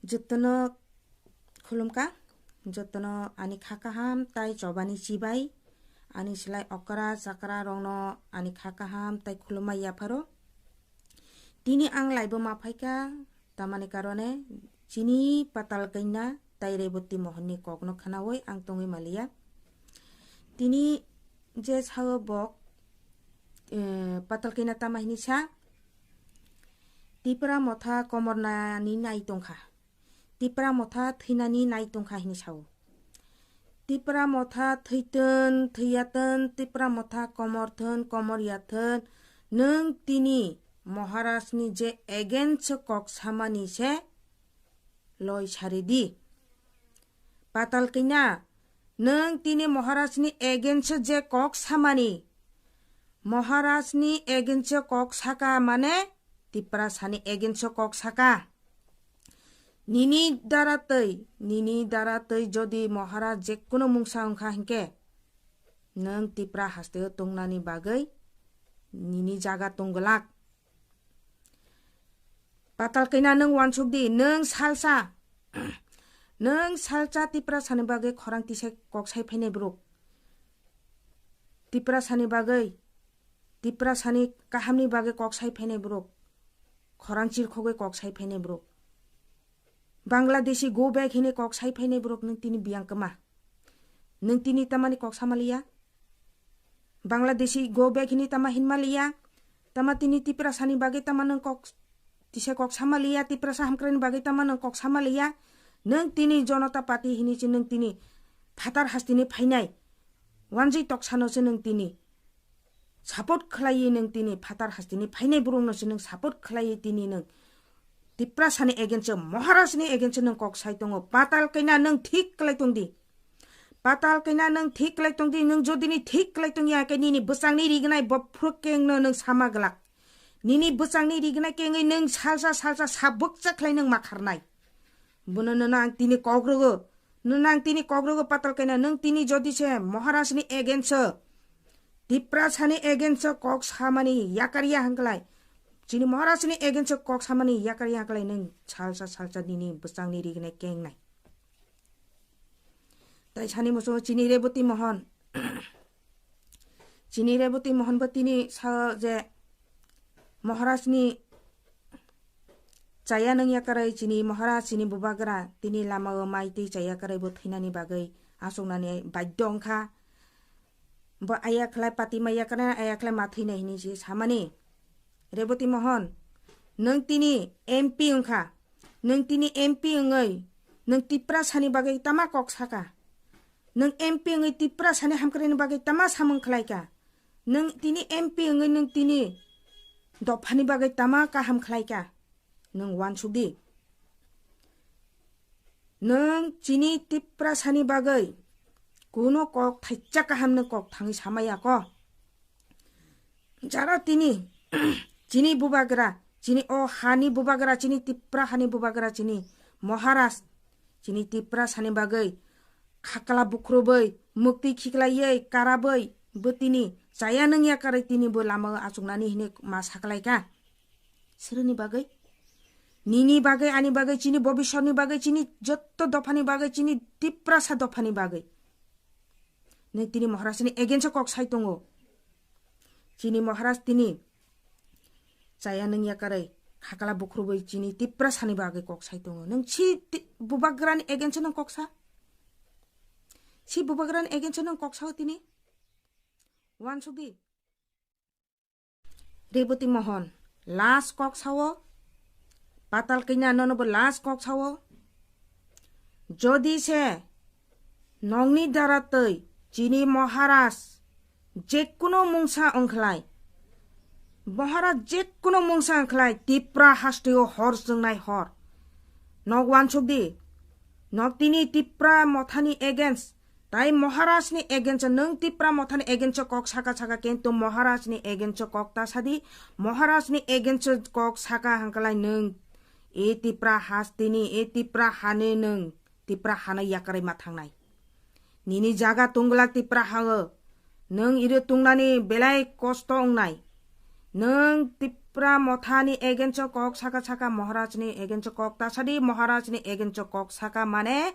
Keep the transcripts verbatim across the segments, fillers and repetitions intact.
Jotono khulumkha, jotono ani kha kaham tai chobani chibai, ani slai okra chakra rokno ani kha kaham tai khulumma yapharo. Tini ang laibo ma phaikha, tamani karone chini Patal Kanya tai Reboti Mohon ni kokno khnawi ang tongwi maliya. Tini je sao bok, eh, Patal Kanya tama hini sa, Tipra Motha komornani nai tongkha. Tipra Motha thwinani nai tongkha hini sao. Tipra Motha thwitwn, thwiyatwn, Tipra Motha komorthwn, komoryathwn, nwng tini Maharajni je against kok samani se loi saridi. Patal Kanya, nwng tini Maharajni against je kok samani, Maharajni against kok saka mane Tiprasani against kok saka. Nini dara twi, nini dara twi jodi Maharaj jekkuno mungsa wngkha hinkhe, nwng Tipra hasteo tongnani bagwi nini jaga tongglak. Patal Kanya nwng wansuk di, nwng salsa, nwng salsa Tiprasani bagwi khorang tisai kok sai phainai borok. Tiprasani bagwi, Tiprasani kahamni bagwi kok sai phainai borok. Khorang chirkhogwi kok sai phainai borok. Bangladeshi go back hini kok sai phainai borok nwng tini biyang kwma. Nwng tini tamani kok samaliya? Bangladeshi go back hini tama hinmaliya? Tama tini Tiprasani bagwi tama nwng kok tisa kok samaliya, Tiprasa hamkraini bagwi tama nwng kok samaliya? Nwng tini Janata Party hini se nwng tini phatar hasteni phainai wanjwi toksano se nwng tini support khlaiwi nwng tini phatar hasteni phainai borokno se nwng support khlaiwi tini nwng Tiprasani against o, Maharajni against o nwng kok sai tongo. Patal Kanya nwng thik khlai tong di. Patal Kanya nwng thik khlai tong di. Nwng jodi ni thik khlai tong ya khe nini bwsangni rignai bophru kengno nwng sama glak. Nini bwsangni rignai kengwi nwng salsa salsa sabukcha khlai nwng ma kharnai. Bono nono ang tini kok rwgo. Nono ang tini kok rwgo Patal Kanya. Nwng tini jodi se Maharajni against o, Tiprasani against o kok samani yakarya hangklai. Chini Maharajni against o kok samani yakarya hangklai nwng salsa salsa nini bwsangni rignai kengnai. Tai sani muchungo chini Reboti Mohon. Chini Reboti Mohon bo tini sa je Maharajni chaya nung yakarwi chini Maharaj chini bubagra tini lamao mai twi chaya kwrwi bo thwinani bagwi achuknani baidhyo wngkha. Bo aya khlai pati ma yakarwi aya khlai ma thwinai hinwi se samani. Reboti Mohon, nwng tini M P wngkha. Nwng tini M P wngwi nwng Tiprasani bagwi tama kok saka? Nwng M P wngwi Tiprasani hamkraini bagwi tama samung khlaika? Nwng tini M P wngwi nwng tini dophani bagwi tama kaham khlaika? Nwng wansuk di. Nwng chini Tiprasani bagwi kuno kok thaisa kaham nwng kok thangwi samaya ko? Jara tini chini bubagra, chini o hani bubagra, chini Tipra hani bubagra, chini Maharaj, chini Tiprasani bagwi khakla bukhrubai, mukti khiklaiwi, karabwi, bo tini chaya nung yakarwi tini bo lama achuknani hinwi ma saklaika. Sreni bagwi? Nini bagwi, ani bagwi, chini bobiswrni bagwi, chini jotto dophani bagwi, chini Tiprasa dophani bagwi. Nwng tini Maharajni against o kok sai tongo. Chini Maharaj tini chaya nung yakarwi khakla bukhrubai chini Tiprasani bagwi kok sai tongo. Nwng si ti-, bubagrani against o nwng kok sa? Si bubagrani against o nwng kok sao tini? Wansuk di. Reboti Mohon, last kok sao? Patal Kanya nono bo last kok sao? Jodi se nokni dara twi chini Maharaj jekkuno mungsa wngkhlai, Maharaj jekkuno mungsa wngkhlai Tipra hasteo hor chwngnai hor. Nok wansuk di, nok tini Tipra mothani against, tai Maharajni against o, nwng Tipra mothani against o kok saka saka, kintu Maharajni against o kok ta sadi, Maharajni against o kok saka hangkalai nwng, e Tipra hasteni, e Tipra hani nwng, Tipra hano yakarwi ma thangnai. Nini jaga tongglak Tipra hao, nwng iro tongnani belai kosto wngnai. Nwng Tip-, Tipra Mothani against o kok saka saka, Maharaj ni against o kok tasadi, Maharaj ni against o kok saka mane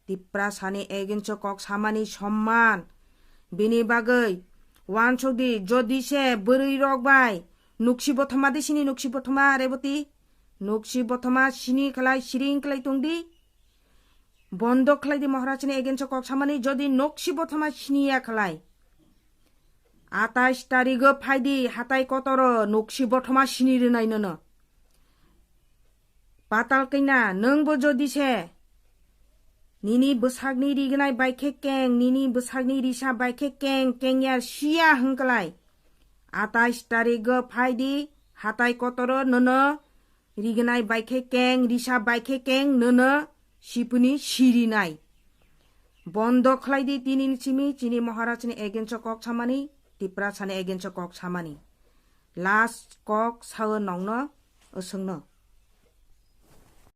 Tiprasa ni against o kok samani somman. Bini bagwi wansuk di, jodi se bwrwi rok bai nuksi bothoma di sini, nuksi bothoma Reboti, nuksi bothoma sini khlai siring khlai tong di. Bondo khlai di Maharaj ni against o kok samani, jodi nuksi bothoma siniya khlai. Atais tarigo phai di hatai kotoro, nuksi bothoma sini rwnai nono. Patal kina, nwngbo jodi se nini bwsakni rignai bai khe keng, nini bwsakni risa bai khe keng, kengya siya hwnkhlai. Atais tarigo phai di hatai kotoro, nono rignai bai khe keng, risa bai khe keng, nono sipuni sirinai. Bondo khlai di tini ni simi chini Maharaj ni against o kok samani, Tiprasa ni against o kok samani. Last kok sao nongno, osongno.